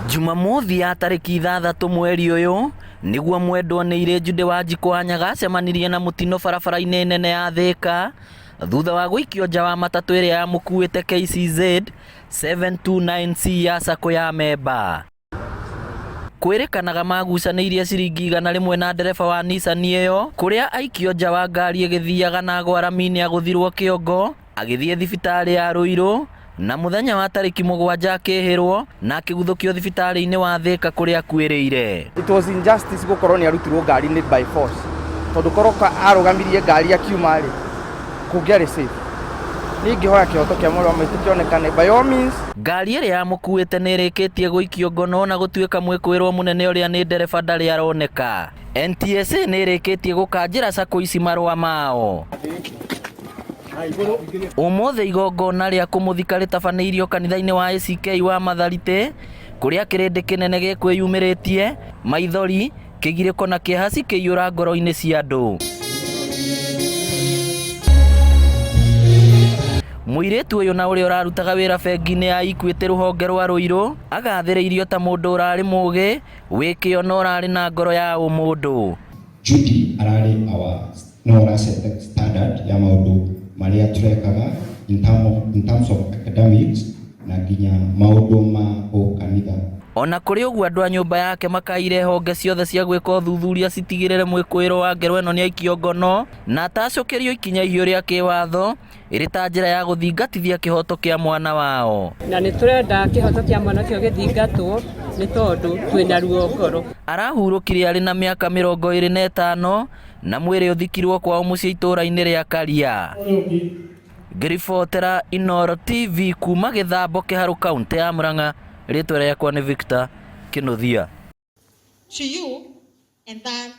Jumamothi ya tarĩki 6 mweri ũyũ nĩguo mwendwa nĩ irĩ Jude Wanjikũ wa Nyaga acemanirie na mũtino barabara-inĩ nene ya Thĩka thutha wa gũikio nja wa matatũ ĩrĩa yamũkuĩte KCZ 729C ya Sacco ya Memba. Kwĩrĩkanaga magucanĩirie ciringi 100 na ndereba wa Nissan ĩyo kũrĩa aikio nja wa ngari ĩgĩthiaga na agwa rami-inĩ agũthirwo kĩongo agĩthiĩ thibitarĩ ya Ruiru na mũthenya wa tarĩki 7 akĩhĩrwo na akĩguthũkio thibitarĩ-inĩ wa Thĩka kũrĩa akuĩrĩire. It was injustice gũkorwo nĩ arutirwo ngari-inĩ by force tondũ korwo arũgamirie ngari akiuma rĩ kũngĩarĩ safe. Niĩ ingĩhoya kĩhoto kĩa mwarĩ wa maitũ kĩonekane by all means. Ngari ĩrĩa yamũkuĩte nĩ ĩrĩkĩtie gũikio ngono ona gũtuĩka mwĩkũĩrwo mũnene ũrĩa nĩ ndereba ndarĩ aroneka. NTSA nĩ ĩrĩkĩtie gũkanjĩra sacco ici marũa mao. Ũmũthĩ igongona rĩa kũmũthika rĩtabanĩirio kanitha-inĩ wa ACK wa Matharite kũrĩa kĩrĩndĩ kĩnene gĩkwĩyumĩrĩtie, maithori, kĩgirĩko na kĩeha cikĩiyũra ngoro-inĩ cia andũ. Mũirĩtu ũyũ na ũrĩa ũrarutaga wĩra bengi-inĩ ya Equity rũhonge rwa Ruiru agathĩrĩirio ta mũndũ ũrarĩ mũgĩ, wĩ kĩo na ũrarĩ na ngoro ya ũmũndũ. Judy ararĩ our no aracete standard ya maũndũ marĩa tũrekaga in terms of academics na nginya maũndũ ma ũkanitha. Ona kũrĩ ũguo andũ a nyũmba yake makaire honge ciothe cia gwĩka ũthuthuria citigĩrĩre mwĩkũĩrwo wa ngerwa ĩno nĩaikio ngono na atacũkĩrio ikinya ihiũ rĩa kĩwatho ĩrĩ ta njĩra ya gũthingatithia kĩhoto kĩa mwana wao. Na nĩ tũrenda kĩhoto kĩa mwana ũcio gĩthingatwo nĩ tondũ twĩna ruo ngoro. Arahurũkire arĩ na mĩaka 25 na mwĩrĩ ũthikirwo kwao mũciĩ itũũra-inĩ rĩa Karia. Ngĩribotera Inooro TV kuma Gĩthambo Kĩharũ kauntĩ ya Murang'a, rĩtwa rĩakwa nĩ Victor Kĩnuthia. To you and then